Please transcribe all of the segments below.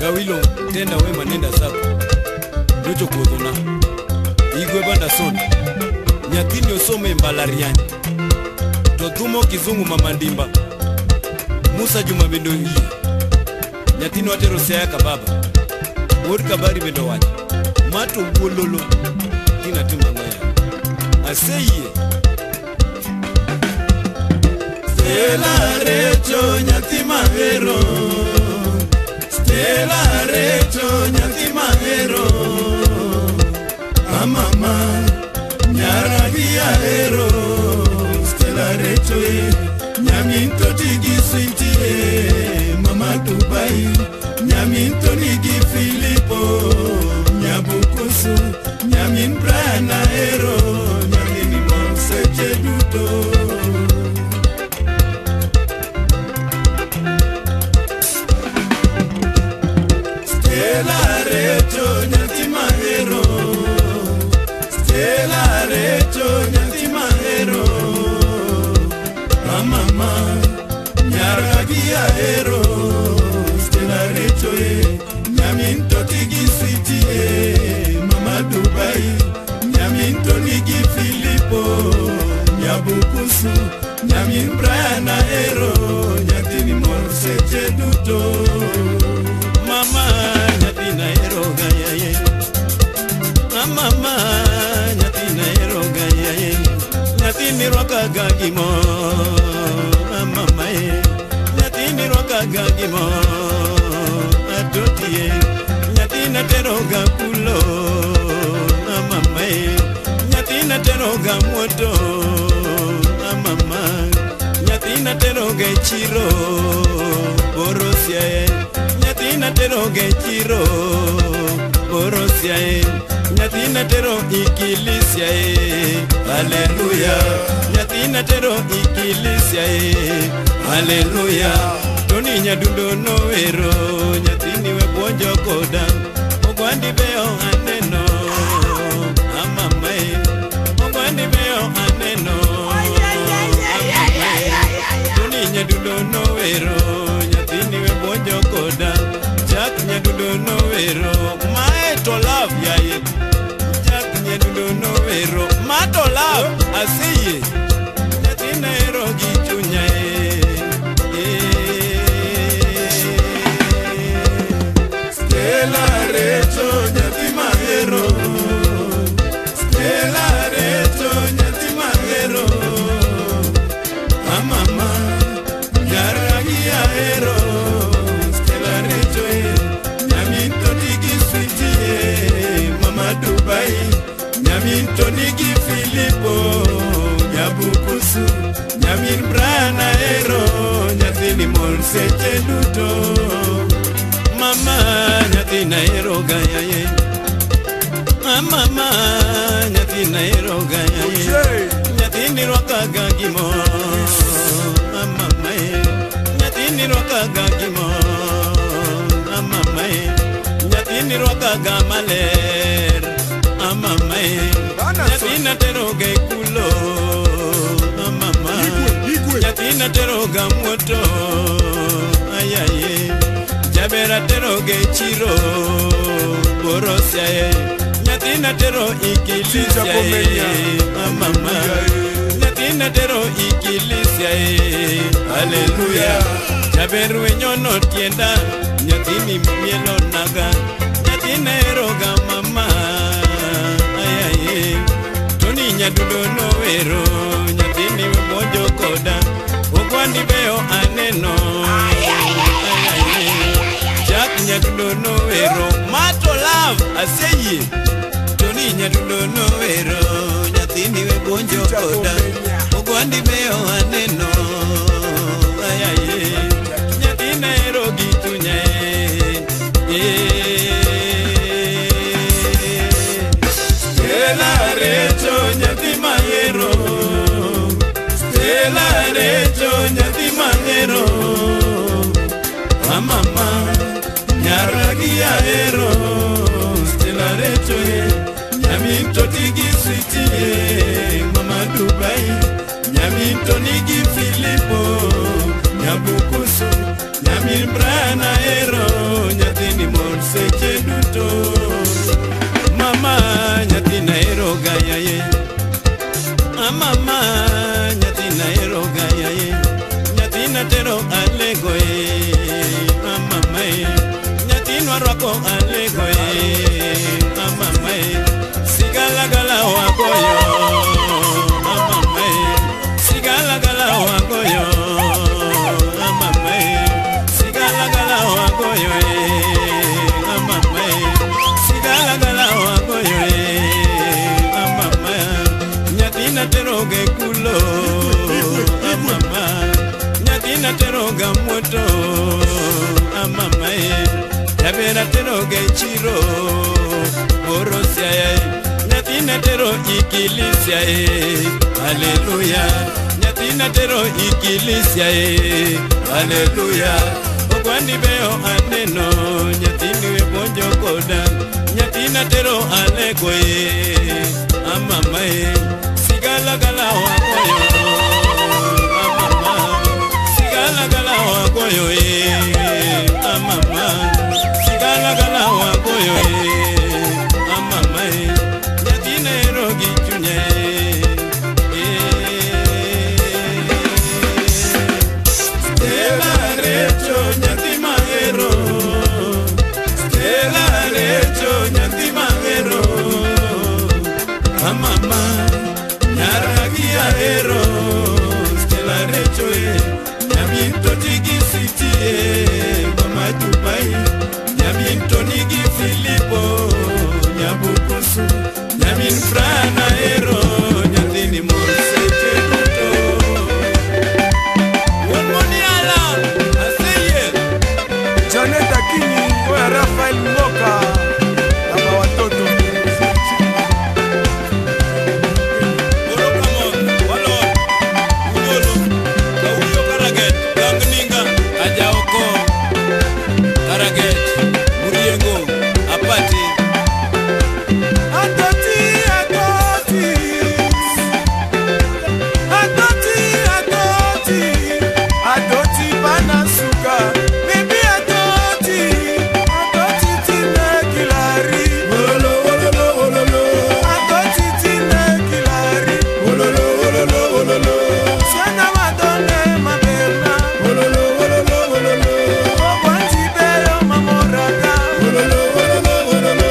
Gawilo tenda wema nenda zako. Nyocho kuodhona. Igwe banda soni. Nyathini osome mbalariany. To dhumo kizungu mama ndimba. Musa Juma bende oyie. Nyathini watero Siaya ka baba. Wuod Kabari bende owacho. Ma to wuololo. Tina timo ang'o yawa? Aseyie. Stella Recho nyathi mahero. Stella Recho nyathi mahero. Amama nyara gi ahero. Stella Recho e nyamin to tigi switi e mama Dubai. Nyamin to nigi Filipo Nyabukusu. Nyamin Brian ahero. Nyathini mor seche duto. Stella Recho nyathi mahero. Stella Recho nyathi mahero. Amama nyara gi ahero. Stella Recho e nyamin to tigi switi e mama Dubai. Nyamin to nigi Filipo Nyabukusu. Nyamin Brian ahero. Nyathini mor seche duto. Mama nyathina ahero ga yaye. Mama nyathina ahero ga yaye. Nyathini rwaka ga gimor. Mama e nyathini rwaka ga gimor. Atoti e nyathina tero ga kulo. Mama e nyathina tero ga muoto. Mama nyathina tero ga e chiro. Borosia e nyathina tero ga e chiro. Borosia e nyathina tero ikilisia e. Haleluya nyathina tero ikilisia e. Haleluya Tony nyadundo nowero. Nyathini we puonjo koda. Ogwandi beyo aneno. Amama e ogwandi beyo aneno. Tony nyadundo nowero. Nyathini we puonjo koda. Jack nyadundo nowero. Mae to love yaye. Jack nyadundo nowero. Ma to love aseyie. Nyathina hero gi chunya e. Stella Recho nyathi mahero. Stella Recho nyathi mahero. Amama nyara gi ahero. Stella Recho e nyamin to nigi switi e mama Dubai. Nyamin to nigi Filipo Nyabukusu. Nyamin Brian ahero. Nyathini mor seche duto. Mama nyathina ahero ga yaye. Mama nyathina ahero ga yaye. Nyathini rwaka ga gimor. Mama e nyathini rwaka ga gimor. Mama e nyathini rwaka ga maler. Mama e nyathina tero ga e kulo. Mama nyathina tero ga muoto. Ayaye Jabera tero ga e chiro. Borosia e nyathina tero ikilisia e. Mama nyathina tero ikilisia e. Haleluya Jaber wenyono tienda. Nyathini mielo naga. Nyathina hero ga mama. Ayaye Tony nyadundo nowero. Nyathini we puonjo koda. Ogwandi beyo aneno. Jack nyadundo nowero. Ma to love aseyie. Tony nyadundo nowero. Nyathini we puonjo koda. Ogwandi beyo aneno. Ayaye nyathina hero gi chunya e. Stella Recho nyathi mahero. Stella Recho nyathi mahero. Amama nyara gi ahero. Stella Recho e nyamin to tigi switi e mama Dubai. Nyamin to nigi Filipo Nyabukusu. Nyamin Brian ahero. Nyathini mor Nyaminwa rwako alego e amama e sigalagala wagoyo amama e sigalagala wagoyo amama e sigalagala wagoyo e amama e sigalagala wagoyo e amama nyathina teroge kulo amama nyathina teroga moto amama e Yabera tero gechiro orosia e nyathina tero ikilisia e haleluya nyathina tero ikilisia e haleluya ogwandi beyo aneno nyathini we puonjo koda nyathina tero alego e amama e sigalagala wagoyo amama sigalagala wagoyo e amama sigalagala wagoyo e amama e nyathina ero gi chunya e Stella Recho nyathi mahero Stella Recho nyathi mahero amama nyaragi ahero Stella Recho e nyamin to tigi siti e mama Dubai nyamin to nigi Filipo nyabukusu nyamin Frana ero nyathini mor seche duto Wuon Moniala aseyie Janet Akinyi oya Rafael Ngoka na bawatoto Orokamon Walon Ugolo Kauyo Karaget Gangninga Ajaoko Karaget Muriengo Apati Atoti atoti atoti atoti atoti bana suka bibi atoti atoti tina kilari Ololo, ololo, ololo. atoti tina kilari Ololo, ololo, ololo. siana madone maberna Ololo, ololo, ololo. obwanti beyo mamoraka Ololo, ololo, ololo.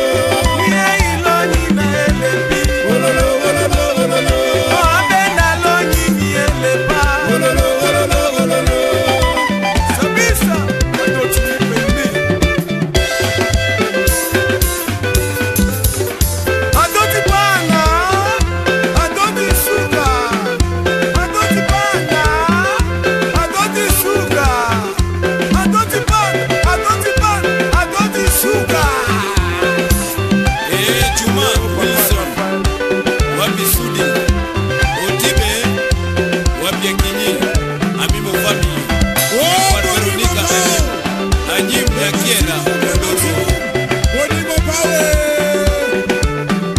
mie ilonyi na elebi Ololo, ololo, ololo. oabena lonyi mi elepa Ololo, ololo, ololo. sabisa atoti pembe atoti bana atoti suka atoti bana atoti suka atoti bana atoti bana atoti suka Eh Juma Wilson Wapi Sudi Otibe Wapi Akinyi Amimo Family Oh, Veronica Bolingo. Anyim Yakiela Odoro Bolingo pawe.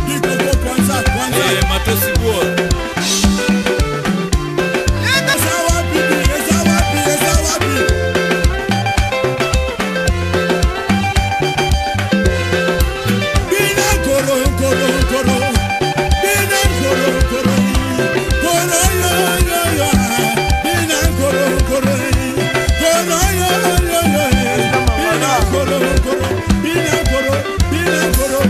Dikoko kwanza, kwanza. Eh Matosi Buo Eza wapi, eza wapi, eza wapi. Bina koro, koro, koro. Bina koro, koro. Koro, yo, yo, yo. Bina koro, koro. Koro, yo, yo, yo. Bina koro, koro. Bina koro, bina koro.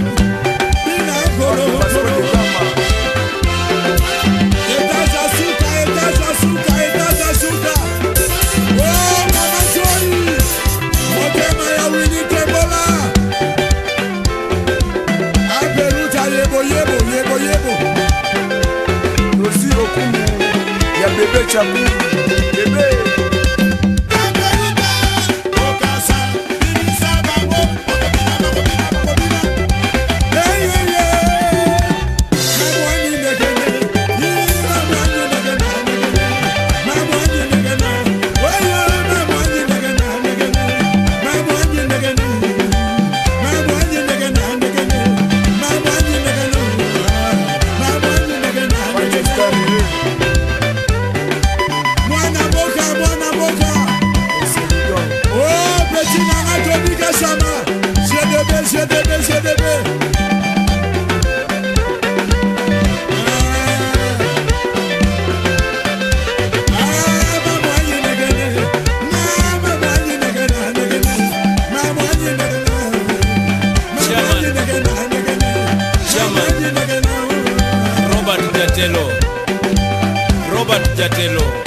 Bina koro, koro. Etaza suka, etaza suka, etaza suka. Oh, Mama Joy. Motema ya Winnie Tembola. Abeluta yebo yebo yebo yebo. Rosi Okumu ya bebe Chapu bebe Abeluta, okasa, bibisa bango, okobina, okobina, okobina. Hey, hey, hey. Mamwanyi negene, yee, mamwanyi negene, negene. Mamwanyi negene, oyo, mamwanyi negene, negene. Mamwanyi negene, mamwanyi negene, negene. Mamwanyi negene, mamwanyi negene, negene. Manchester United Mwana mboka, mwana mboka. Senegal Oh, petit nanga Tony Kassama. GDB, GDB, GDB. Ah, mama yinegene. Mama yinegene, negene. Mama yinegene. Jatelo, Robert Jatelo.